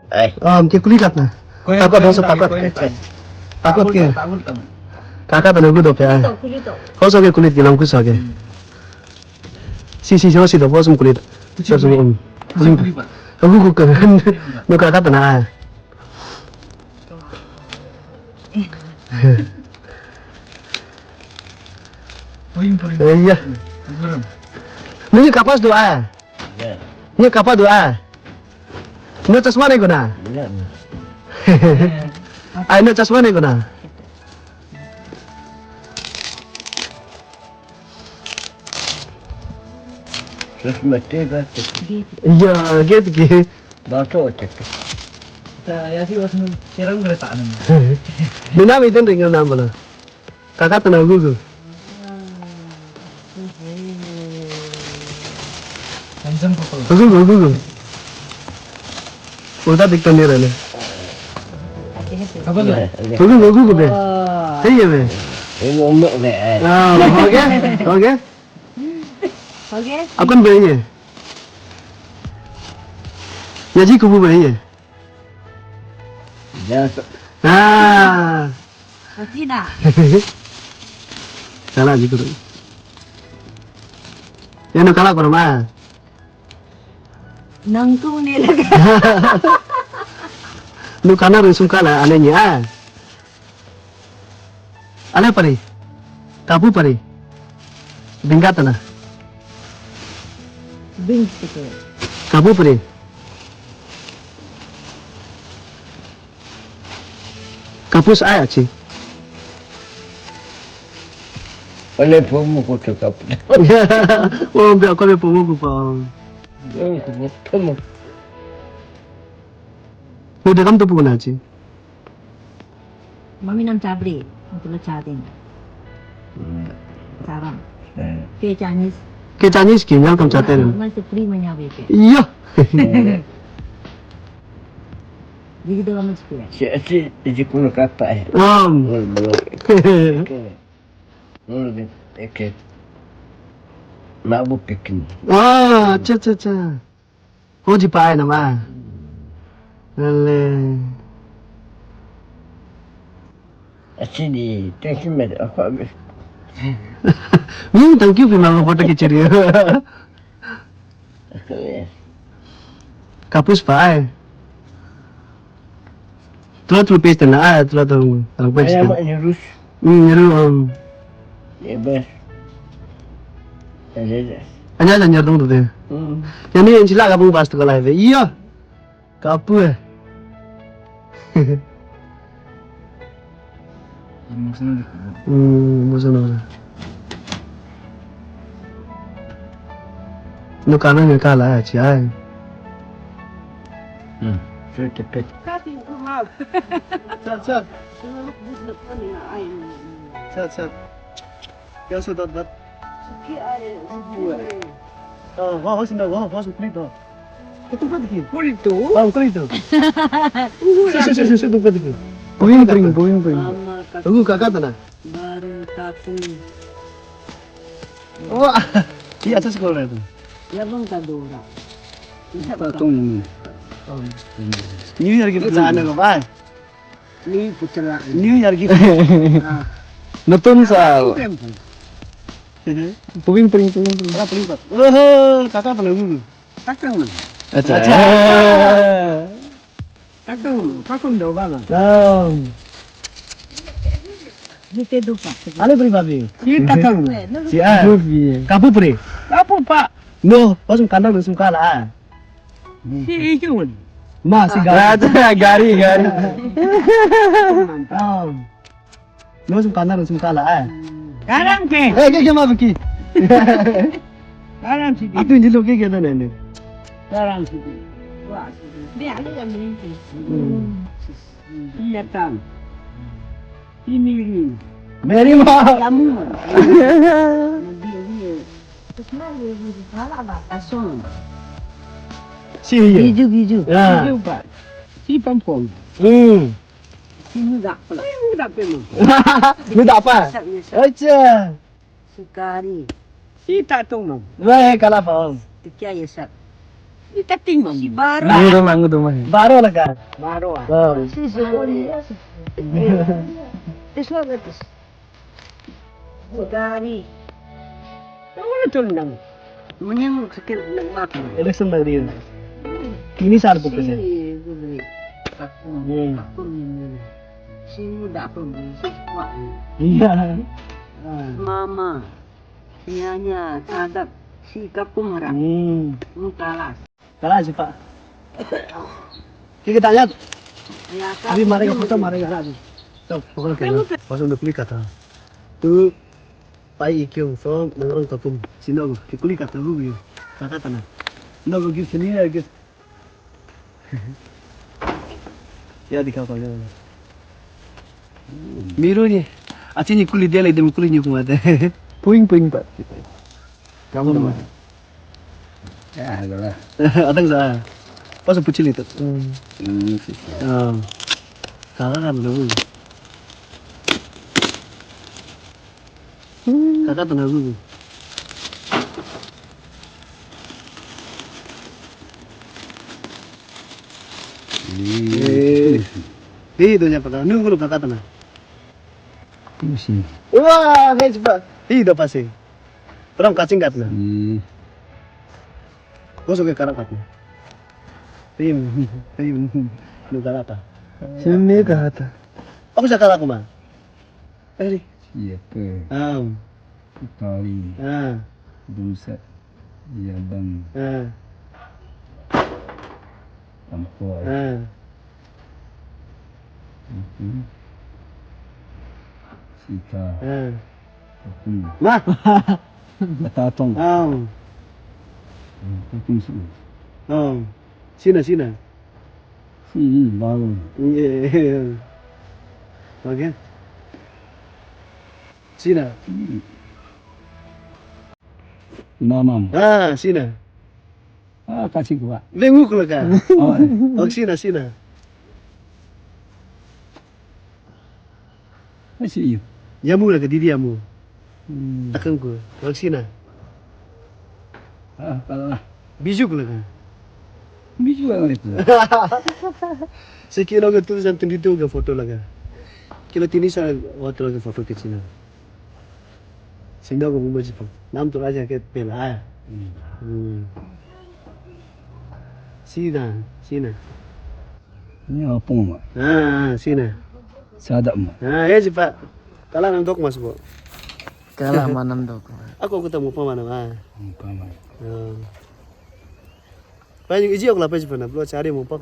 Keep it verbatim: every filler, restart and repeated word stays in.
Eh. Am ke kulit katna. Takut dosa takut. Takut ke. Kakak tanah gue dope ah. Kau soge kulit gilang ku soge. Si si si si dopo sem kulit. Sab sem. Aku ku ke. No kakak tanah ah. Iya. Ini kapas doa. Ini kapa doa. Ini chasma nahi guna. Ai ini chasma nahi guna. Terus mati ba. Iya, gitu gitu. Baca otak. Ta ya si wasnu serang gere tak nang. Bina mitin ringil nam bala. Kakak tanah gugu. Panjang pokok. Gugu gugu. Ulta dikta ni rane. Apa tu? Gugu gugu be. Hei ya be. Ini umur be. Ah, oke. Oke. Oke. Akun be ye. Ya ji kubu be ye. Ya. Ah. Masih dah. Salah ji kudu. Ya no kala kurma. Nangtung ni lagi. Nu kana rin sum kala ane ni ah. Ane pari. Kapu pari. Bingkatana. Bing. Kapu pari. Kapus ai aci. Ole pomo ko tu kapus. Oh, biar kau pomo ko pa. Oh, pomo. Udah kamu tu pun aci. Mami nam cabri, untuk lo cading. Saram. Ke Chinese. Ke Chinese ki nyal kam chater. Masih free menyawi ke. Iya. Jadi kita kamu sekian. Si si si kuno kata eh. Am. Belum belum. Oke. Belum oke. Nak bu pikin. Ah, cha cha cha. Oh, ji pai nama. Lele. Asini, thank you, mate. Aku habis. Hmm, thank you, pi mama photo kichiri. Aku habis. Kapus pai. Tula tula page tena ah, tula tula tula page tena. Ayam nyerus. Hmm, nyeru um. Ya bas. Ada ada. Ada ada nyerdung tu deh. Hmm. Yang ni yang cilak kapung pas tu kalau itu. Iya. Kapu eh. Emotional. Hmm, emotional. No kana nge kala aci ai. Hmm. Sure to pet. Chat chat. Chat chat. Yang sudah dat. Ah, wah, wah, sini, wah, wah, sudah itu. Itu kan dikit. Kulit tu. Ah, kulit tu. Sudah, sudah, sudah, sudah, sudah. Boing, boing, boing, boing. Tunggu kakak tanah. Baru takung. Wah, di atas sekolah itu. Ya bang, tak ada orang. Patung ini. New Year kita sana ke, Pak? New Year kita. Nutun sal. Pubing, pubing, pubing, pubing. Kakak pernah dulu. Takang. Acha. Takang, takang do bana. Takang. Jite dupa. Ale pri babi. Si takang. Si a. Kapu pri. Kapu pa. No, pasum kandang sum kala. Si ijun. Ma si gari. Gari, gari. No sum kana sum kala ah. Karam ke. Eh ke ke ma biki. Karam sih. Atu jilo ke ke dane ne. Karam sih. Wah. Dia ada yang ini. Iya kan. Ini ini. Meri ma. Kamu. Dia dia. Ason. Si iya. Biju biju. Ya. Biju pak. Si pampong. Hmm. Ini tak pula. Ini tak pula. Ini tak apa? Acha. Sukari. Ita tu mo. Wah, kala paham. Tikia yesat. Ita ting si baro. Nangdo, nangdo mah. Baro laga. Baro. Ah. Si si. Tis lo tis. Dari. Tunggu tundang. Menyang sekil nang mati. Election lagi. Ini saat buku sih. Hmm. Si muda pun si kuat. Iya. Mama. Nyanya, adat, si kapung harap. Hmm. Mutalas. Kalah sih, Pak. Kita tanya. Abi mari ke foto, mari ke abi. Tuh, pokoknya kayak. Pas udah klik kata. Tuh, pai ikyung so menurun kapung. Sino, klik kata gue. Kata tanah. No, gue sini ya, gue. Ya, di kapal ya. Miru ni. Aci ni kuli dia lagi dem kuli ni kumate. Puing puing, Pak. Kamu. Ya, adalah. Ada nggak? Pas pucil itu. Hmm. Hmm, sih. Ah. Kakak kan dulu. Kakak tengah dulu. Eh. Di dunia pertama. Nunggu lu kakak tengah. Wah, hei cepat. Ih, udah pasti. Terang kacing kat na. Hmm. Bos oke karak kat na. Tim, tim. Lu karak apa? Sini karak apa? Aku cakap aku mah. Eh, iya ke. Am. Kali. Ah. Dosa. Iya bang. Ah. Tampoy. Ah. Mhm. Sita. Ah. Aku. Mah. Tatong. Ah. Tatong su. Ah. Sina, sina. Hmm, baru. Iya. Oke. Sina. Hmm. Mamam. Ah, sina. Ah, kasih gua. Lenguk leka. Oh. Oh, sina, sina. Masih iya. Yamu leka didi yamu. Hmm. Takkan ku. Oh, sina. Ah, kalah. Bijuk leka. Bijuk leka itu. Sekilo ke tulisan tenditu ke foto leka. Kilo tini sa foto leka foto ke sina. Sina ko bumbu Jepang. Nam tu raja ke pela, ah. Hmm. Hmm. Sina, sina. Ini apa, Mak? Ah, sina. Sadak, Mak. Ah, ya, Pak. Kalah nang dok, Mas, Bu. Kalah manam dok. Aku ketemu paman, ah. Hmm, paman. Ah. Paling iji aku lah, Pak, Jepang. Belum cari mau, Pak.